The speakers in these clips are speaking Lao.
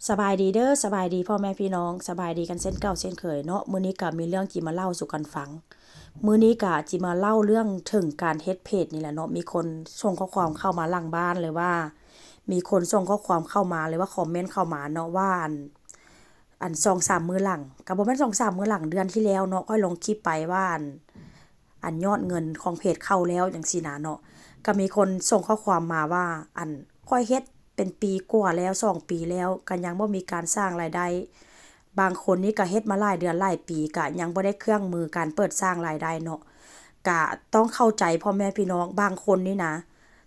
ສະບາຍດີເດີ ສະບາຍດີພໍ່ແມ່ພີ່ນ້ອງ ສະບາຍດີກັນເຊັ່ນເກົ່າເຊັ່ນເຄີຍເນາະ. ມື້ນີ້ກະມີເລື່ອງຈິມາເລົ່າສູ່ກັນຟັງ. ມື້ນີ້ກະຈິມາເລົ່າເລື່ອງເຖິງການເຮັດເພຈນີ້ແຫຼະເນາະ. ມີຄົນສົ່ງຂໍ້ຄວາມເຂົ້າມາຫຼັງບ້ານ ຫຼືວ່າມີຄົນສົ່ງຂໍ້ຄວາມເຂົ້າມາ ຫຼືວ່າຄອມເມັນເຂົ້າມາເນາະ ວ່າອັນ ອັນສອງສາມມື້ຫຼັງ ກະບໍ່ແມ່ນສອງສາມມື້ຫຼັງ ເດືອນທີ່ແລ້ວເນາະ ຂ້ອຍລົງຄລິບໄປວ່າອັນ ອັນຍອດເງິນຂອງເພຈເຂົ້າແລ້ວຈັ່ງຊີ້ນະເນາະ. ກະມີຄົນສົ່ງຂໍ້ຄວາມມາວ່າ ອັນຂ້ອຍເຮັດເປັນປີກວ່າແລ້ວ ສອງປີແລ້ວ ກະຍັງບໍ່ມີການສ້າງລາຍໄດ້. ບາງຄົນນີ້ກະເຮັດມາຫຼາຍເດືອນຫຼາຍປີ ກະຍັງບໍ່ໄດ້ເຄື່ອງມືການເປີດສ້າງລາຍໄດ້ເນາະ. ກະຕ້ອງເຂົ້າໃຈພໍ່ແມ່ພີ່ນ້ອງ ບາງຄົນນີ້ນະ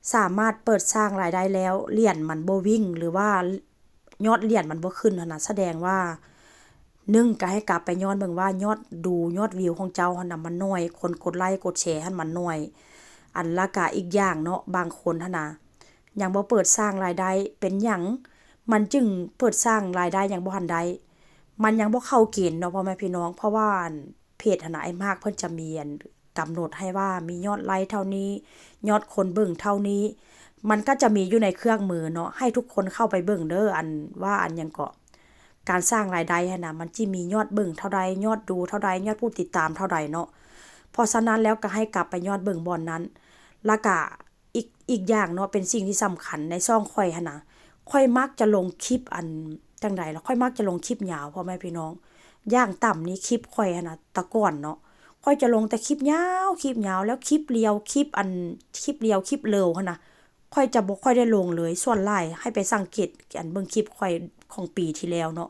ສາມາດເປີດສ້າງລາຍໄດ້ແລ້ວ ຫຼຽນມັນບໍ່ວິ່ງ ຫຼືວ່າຍອດຫຼຽນມັນບໍ່ຂຶ້ນຫັ້ນນະ ສະແດງວ່າ ໜຶ່ງ ກະໃຫ້ກັບໄປຍ້ອນເບິ່ງວ່າຍອດດູຍອດວິວຂອງເຈົ້າຫັ້ນນະມັນໜ້ອຍ ຄົນກົດໄລກົດແຊຫັ້ນມັນໜ້ອຍ. ອັນລະກະອີກຢ່າງເນາະ ບາງຄົນຫັ້ນນະ ຍັງບໍ່ເປີດສ້າງລາຍໄດ້. ເປັນຫຍັງມັນຈຶ່ງເປີດສ້າງລາຍໄດ້ຍັງບໍ່ທັນໄດ້? ມັນຍັງບໍ່ເຂົ້າເກນເນາະພໍ່ແມ່ພີ່ນ້ອງ. ເພາະວ່າອັນເພຈຫັ້ນນະ ອ້າຍມາກເພິ່ນຈະມີອັນກຳນົດໃຫ້ວ່າມີຍອດໄລເທົ່ານີ້ ຍອດຄົນເບິ່ງເທົ່ານີ້ ມັນກະຈະມີຢູ່ໃນເຄື່ອງມືເນາະ ໃຫ້ທຸກຄົນເຂົ້າໄປເບິ່ງເດີ ອັນວ່າອັນຫຍັງເກາະ ການສ້າງລາຍໄດ້ຫັ້ນນະ ມັນຊິມີຍອດເບິ່ງເທົ່າໃດ ຍອດດູເທົ່າໃດ ຍອດຜູ້ຕິດຕາມເທົ່າໃດເນາະ. ເພາະສະນັ້ນແລ້ວກະໃຫ້ກັບໄປຍ້ອນເບິ່ງບ່ອນນັ້ນ. ລະກະ ອີກ ອີກຢ່າງເນາະ ເປັນສິ່ງທີ່ສຳຄັນໃນຊ່ອງຂ້ອຍຫັ້ນນະ ຂ້ອຍມັກຈະລົງຄລິບອັນ ຈັ່ງໃດລະ ຂ້ອຍມັກຈະລົງຄລິບຍາວພໍ່ແມ່ພີ່ນ້ອງ. ຢ່າງຕ່ຳນີ້ຄລິບຂ້ອຍຫັ້ນນະ ແຕ່ກ່ອນເນາະ ຂ້ອຍຈະລົງແຕ່ຄລິບຍາວ ຄລິບຍາວ ແລ້ວຄລິບລຽວ ຄລິບອັນ ຄລິບລຽວ ຄລິບເລີວຫັ້ນນະ ຂ້ອຍຈະບໍ່ຄ່ອຍໄດ້ລົງເລີຍ. ສ່ວນຫຼາຍໃຫ້ໄປສັງເກດອັນເບິ່ງຄລິບຂ້ອຍຂອງປີທີ່ແລ້ວເນາະ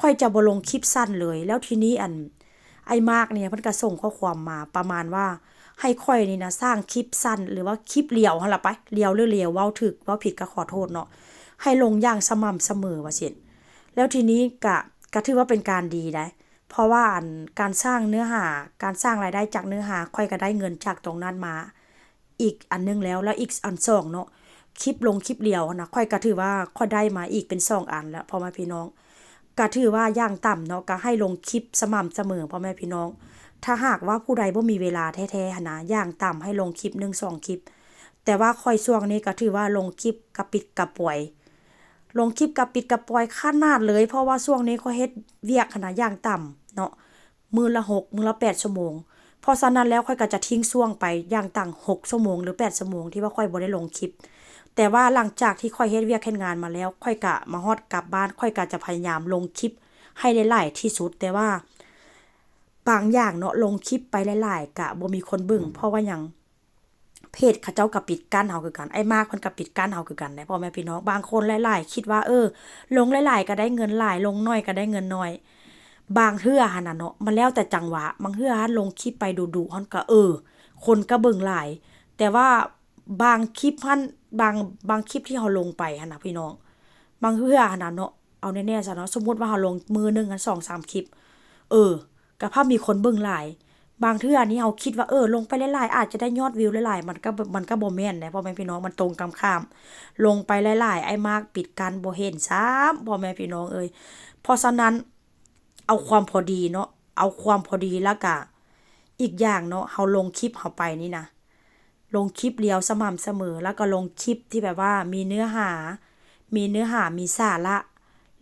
ຂ້ອຍຈະບໍ່ລົງຄລິບສັ້ນເລີຍ. ແລ້ວທີນີ້ອັນ ອ້າຍມາກນີ້ເພິ່ນກະສົ່ງຂໍ້ຄວາມມາປະມານວ່າ ໃຫ້ຂ້ອຍນີ້ນະສ້າງຄລິບສັ້ນ ຫຼືວ່າຄລິບລຽວຫັ້ນລະໄປ ລຽວຫຼືເລວ ເວົ້າຖືກເວົ້າຜິດກະຂໍໂທດເນາະ ໃຫ້ລົງຢ່າງສະໝ່ຳສະເໝີວ່າຊັ້ນ. ແລ້ວທີນີ້ກະ ກະຖືວ່າເປັນການດີໄດ໋ ເພາະວ່າອັນການສ້າງເນື້ອຫາ ການສ້າງລາຍໄດ້ຈາກເນື້ອຫາ ຂ້ອຍກະໄດ້ເງິນຈາກຕົງນັ້ນມາ ອີກອັນໜຶ່ງແລ້ວ ແລ້ວອີກອັນສອງເນາະ ຄລິບລົງຄລິບລຽວຫັ້ນນະ ຂ້ອຍກະຖືວ່າຂ້ອຍໄດ້ມາອີກເປັນສອງອັນແລ້ວພໍ່ແມ່ພີ່ນ້ອງ. ກະຖືວ່າຢ່າງຕ່ຳເນາະ ກະໃຫ້ລົງຄລິບສະໝ່ຳສະເໝີພໍ່ແມ່ພີ່ນ້ອງ. ຖ້າຫາກວ່າຜູ້ໃດບໍ່ມີເວລາແທ້ໆຫັ້ນນະ ຢ່າງຕ່ຳໃຫ້ລົງຄລິບໜຶ່ງສອງຄລິບ. ແຕ່ວ່າຂ້ອຍຊ່ວງນີ້ກະຖືວ່າລົງຄລິບກະປິດກະປອຍ ລົງຄລິບກະປິດກະປອຍຂະໜາດເລີຍ ເພາະວ່າຊ່ວງນີ້ຂ້ອຍເຮັດວຽກຫັ້ນນະ ຢ່າງຕ່ຳເນາະ ມື້ລະຫົກ ມື້ລະແປດຊົ່ວໂມງ. ເພາະສະນັ້ນແລ້ວຂ້ອຍກະຈະຖິ້ມຊ່ວງໄປຢ່າງຕ່ຳຫົກຊົ່ວໂມງ ຫຼືແປດຊົ່ວໂມງທີ່ວ່າຂ້ອຍບໍ່ໄດ້ລົງຄລິບ. ແຕ່ວ່າຫຼັງຈາກທີ່ຂ້ອຍເຮັດວຽກເຮັດງານມາແລ້ວ ຂ້ອຍກະມາຮອດກັບບ້ານ ຂ້ອຍກະຈະພະຍາຍາມລົງຄລິບໃຫ້ໄດ້ຫຼາຍທີ່ສຸດ. ແຕ່ວ່າບາງຢ່າງເນາະ ລົງຄລິບໄປຫຼາຍໆກະບໍ່ມີຄົນເບິ່ງ ເພາະວ່າຫຍັງ ເພຈເຂົາເຈົ້າກະປິດກັ້ນເຮົາຄືກັນ ອ້າຍມາກເພິ່ນກະປິດກັ້ນເຮົາຄືກັນເດ້ພໍ່ແມ່ພີ່ນ້ອງ. ບາງຄົນຫຼາຍໆຄິດວ່າ ເອີ ລົງຫຼາຍໆກະໄດ້ເງິນຫຼາຍ ລົງໜ້ອຍກະໄດ້ເງິນໜ້ອຍ. ບາງເທື່ອຫັ້ນນະເນາະ ມັນແລ້ວແຕ່ຈັງຫວະ ບາງເທື່ອຫັ້ນລົງຄລິບໄປດຸໆຫັ້ນກະ ເອີ ຄົນກະເບິ່ງຫຼາຍ ແຕ່ວ່າບາງຄລິບຫັ້ນ ບາງ ບາງຄລິບທີ່ເຮົາລົງໄປຫັ້ນນະພີ່ນ້ອງ ບາງເທື່ອຫັ້ນນະເນາະ ເອົາແນ່ໆຊະເນາະ ສົມມຸດວ່າເຮົາລົງມື້ໜຶ່ງຫັ້ນສອງສາມຄລິບ ເອີ ກະພັດມີຄົນເບິ່ງຫຼາຍ. ບາງເທື່ອນີ້ເຮົາຄິດວ່າ ເອີ ລົງໄປຫຼາຍໆອາດຈະໄດ້ຍອດວິວຫຼາຍໆ ມັນກະ ມັນກະບໍ່ແມ່ນເດ້ພໍ່ແມ່ພີ່ນ້ອງ ມັນຕົງກັນຂ້າມ. ລົງໄປຫຼາຍໆ ອ້າຍມາກປິດກັ້ນບໍ່ເຫັນຊ້ຳ ພໍ່ແມ່ພີ່ນ້ອງເອີຍ. ເພາະສະນັ້ນ ເອົາຄວາມພໍດີເນາະ ເອົາຄວາມພໍດີ ລະກະອີກຢ່າງເນາະ ເຮົາລົງຄລິບເຮົາໄປນີ້ນະ ລົງຄລິບລຽວສະໝ່ຳສະເໝີ ລະກະລົງຄລິບທີ່ແບບວ່າມີເນື້ອຫາ ມີເນື້ອຫາ ມີສາລະ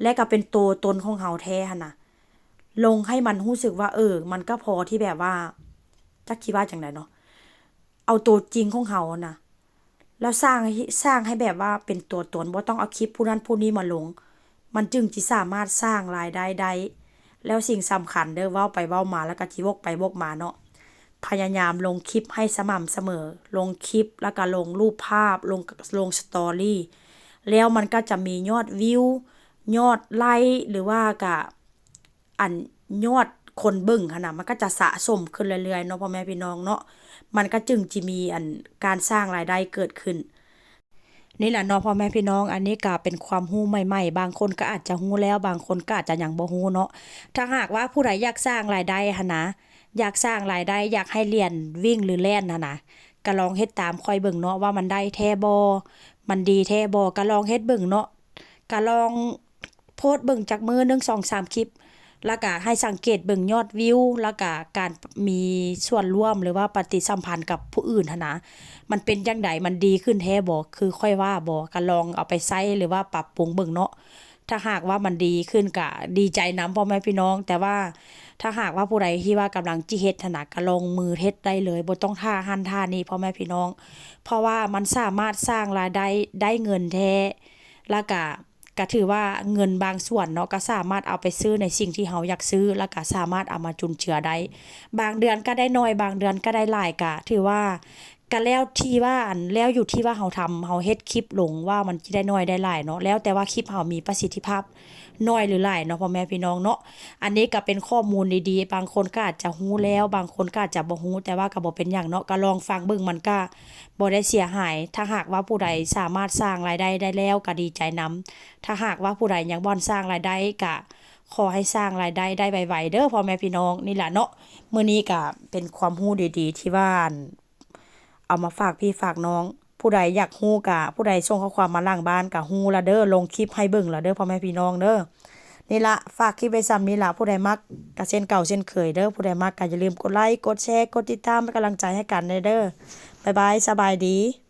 ແລະກະເປັນໂຕຕົນຂອງເຮົາແທ້ຫັ້ນນະ. ລົງໃຫ້ມັນຮູ້ສຶກວ່າ ເອີ ມັນກະພໍທີ່ແບບວ່າ ຈັກຊິວ່າຈັ່ງໃດເນາະ ເອົາໂຕຈິງຂອງເຮົາຫັ້ນນະ ແລ້ວສ້າງ ສ້າງໃຫ້ແບບວ່າເປັນຕົວຕົນ ບໍ່ຕ້ອງເອົາຄລິບຜູ້ນັ້ນຜູ້ນີ້ມາລົງ ມັນຈຶ່ງຊິສາມາດສ້າງລາຍໄດ້ໄດ້. ແລ້ວສິ່ງສຳຄັນເດີ ເວົ້າໄປເວົ້າມາ ແລ້ວກະຊິວົກໄປວົກມາເນາະ ພະຍາຍາມລົງຄລິບໃຫ້ສະໝ່ຳສະເໝີ ລົງຄລິບ ແລ້ວກະລົງຮູບພາບ ລົງ ລົງສະຕໍຣີ ແລ້ວມັນກະຈະມີຍອດວິວ ຍອດໄລ ຫຼືວ່າກະ ອັນຍອດຄົນເບິ່ງຫັ້ນນະ ມັນກະຈະສະສົມຂຶ້ນເລື້ອຍໆເນາະ ພໍ່ແມ່ພີ່ນ້ອງເນາະ ມັນກະຈຶ່ງຊິມີອັນການສ້າງລາຍໄດ້ເກີດຂຶ້ນ. ນີ້ແຫຼະເນາະພໍ່ແມ່ພີ່ນ້ອງ ອັນນີ້ກະເປັນຄວາມຮູ້ໃໝ່ໆ ບາງຄົນກະອາດຈະຮູ້ແລ້ວ ບາງຄົນກະອາດຈະຍັງບໍ່ຮູ້ເນາະ. ຖ້າຫາກວ່າຜູ້ໃດຢາກສ້າງລາຍໄດ້ຫັ້ນນະ ຢາກສ້າງລາຍໄດ້ ຢາກໃຫ້ຫຼຽນວິ່ງ ຫຼືແລ່ນຫັ້ນນະ ກະລອງເຮັດຕາມຂ້ອຍເບິ່ງເນາະ ວ່າມັນໄດ້ແທ້ບໍ່ ມັນດີແທ້ບໍ່ ກະລອງເຮັດເບິ່ງເນາະ ກະລອງ ໂພສເບິ່ງຈັກມື້ ໜຶ່ງ ສອງ ສາມ ຄລິບ ລະກະໃຫ້ສັງເກດເບິ່ງຍອດວິວ ລະກະການມີສ່ວນຮ່ວມ ຫຼືວ່າປະຕິສຳພັນກັບຜູ້ອື່ນຫັ້ນນະ ມັນເປັນຈັ່ງໃດ ມັນດີຂຶ້ນແທ້ບໍ່ ຄືຂ້ອຍວ່າບໍ່ ກະລອງເອົາໄປໃຊ້ ຫຼືວ່າປັບປຸງເບິ່ງເນາະ. ຖ້າຫາກວ່າມັນດີຂຶ້ນກະດີໃຈນຳພໍ່ແມ່ພີ່ນ້ອງ, ແຕ່ວ່າຖ້າຫາກວ່າຜູ້ໃດທີ່ວ່າກຳລັງຈິເຮັດຫັ້ນນະ ກະລົງມືເຮັດໄດ້ເລີຍ, ບໍ່ຕ້ອງຖ້າຫັ້ນຖ້ານີ້ພໍ່ແມ່ພີ່ນ້ອງ. ເພາະວ່າມັນສາມາດສ້າງລາຍໄດ້ ໄດ້ເງິນແທ້ ແລ້ວກະ ກະຖືວ່າເງິນບາງສ່ວນເນາະ ກະສາມາດເອົາໄປຊື້ໃນສິ່ງທີ່ເຮົາຢາກຊື້ ແລ້ວກະສາມາດເອົາມາຈຸນເຈືອໄດ້. ບາງເດືອນກະໄດ້ໜ້ອຍ ບາງເດືອນກະໄດ້ຫຼາຍ ກະຖືວ່າ ກະແລ້ວທີ່ວ່າ ອັນ ແລ້ວຢູ່ທີ່ວ່າເຮົາທຳ ເຮົາເຮັດຄລິບລົງວ່າມັນຊິໄດ້ໜ້ອຍໄດ້ຫຼາຍເນາະ, ແລ້ວແຕ່ວ່າຄລິບເຮົາມີປະສິດທິພາບໜ້ອຍຫຼືຫຼາຍເນາະ ພໍ່ແມ່ພີ່ນ້ອງເນາະ. ອັນນີ້ກະເປັນຂໍ້ມູນດີໆ ບາງຄົນກະອາດຈະຮູ້ແລ້ວ ບາງຄົນກະອາດຈະບໍ່ຮູ້ ແຕ່ວ່າກະບໍ່ເປັນຫຍັງເນາະ, ກະລອງຟັງເບິ່ງ ມັນກະບໍ່ໄດ້ເສຍຫາຍ. ຖ້າຫາກວ່າຜູ້ໃດສາມາດສ້າງລາຍໄດ້ໄດ້ແລ້ວກະດີໃຈນຳ, ຖ້າຫາກວ່າຜູ້ໃດຍັງບໍ່ທັນສ້າງລາຍໄດ້ ກະຂໍໃຫ້ສ້າງລາຍໄດ້ໄດ້ໄວໆເດີ ພໍ່ແມ່ພີ່ນ້ອງ. ນີ້ລະເນາະ ມື້ນີ້ກະເປັນຄວາມຮູ້ດີໆ ທີ່ວ່າ ອັນ ເອົາມາຝາກພີ່ຝາກນ້ອງ. ຜູ້ໃດຢາກຮູ້ກະ ຜູ້ໃດສົ່ງຂໍ້ຄວາມມາຫຼັງບ້ານກະຮູ້ລະເດີ, ລົງຄລິບໃຫ້ເບິ່ງລະເດີ ພໍ່ແມ່ພີ່ນ້ອງເດີ. ນີ້ລະ ຝາກຄລິບໄວ້ຊ່ຳນີ້ລະ, ຜູ້ໃດມັກກະເຊັ່ນເກົ່າເຊັ່ນເຄີຍເດີ, ຜູ້ໃດມັກກະຢ່າລືມກົດໄລ ກົດແຊ ກົດຕິດຕາມເປັນກຳລັງໃຈໃຫ້ກັນແດ່ເດີ. ບາຍບາຍ ສະບາຍດີ.